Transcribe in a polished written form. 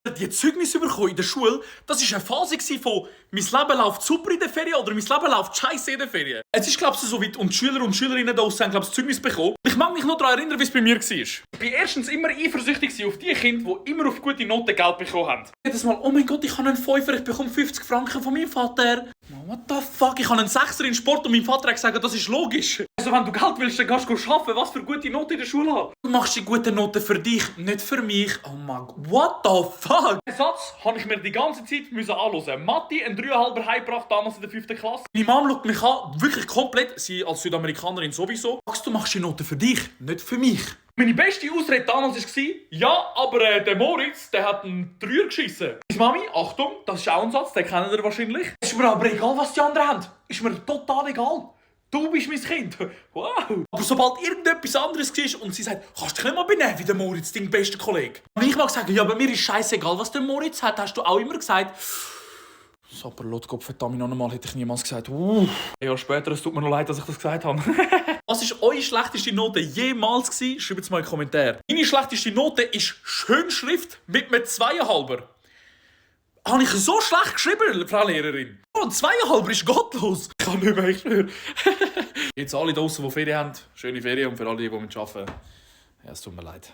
Die Zeugnis bekommen in der Schule, das war eine Phase von «Mein Leben läuft super in der Ferien» oder «Mein Leben läuft scheiße in der Ferien». Es ist, glaube ich, so weit und die Schüler und Schülerinnen da haben, glaube ich, das Zeugnis bekommen. Ich mag mich noch daran erinnern, wie es bei mir war. Ich war erstens immer eifersüchtig auf die Kinder, die immer auf gute Noten Geld bekommen haben. Jedes Mal, oh mein Gott, ich habe einen Fünfer, ich bekomme 50 Franken von meinem Vater. What the fuck, ich habe einen Sechser in Sport und mein Vater hat gesagt, das ist logisch. Also wenn du Geld willst, dann gehst du arbeiten, was für gute Noten in der Schule haben. Du machst die guten Noten für dich, nicht für mich. Oh mein Gott, what the fuck? Den Satz habe ich mir die ganze Zeit anhören. Matti, ein 3,5er heimgebracht, damals in der 5. Klasse. Meine Mom schaut mich an, wirklich komplett, sie als Südamerikanerin sowieso. Max, du machst die Noten für dich, nicht für mich. Meine beste Ausrede damals war, ja, aber der Moritz, der hat einen 3er geschissen. Meine Mami, Achtung, das ist auch ein Satz, den kennt ihr wahrscheinlich. Ist mir aber egal, was die anderen haben. Ist mir total egal. Du bist mein Kind. Wow. Aber sobald irgendetwas anderes war und sie sagt, kannst du dich nicht mal benehmen wie der Moritz, dein bester Kollege. Und ich mag sagen, ja, bei mir ist scheißegal, was der Moritz hat, hast du auch immer gesagt. Sapperlot, Gott verdammt noch einmal, hätte ich niemals gesagt. Ein Jahr später, es tut mir noch leid, dass ich das gesagt habe. Was war eure schlechteste Note jemals? Schreibt es mal in die Kommentare. Meine schlechteste Note ist Schönschrift mit einem 2,5er. Habe ich so schlecht geschrieben, Frau Lehrerin? Oh, 2,5er ist gottlos. Ich kann nicht mehr, ich schwöre. Jetzt alle draussen, die Ferien haben, schöne Ferien und für alle, die arbeiten, ja, es tut mir leid.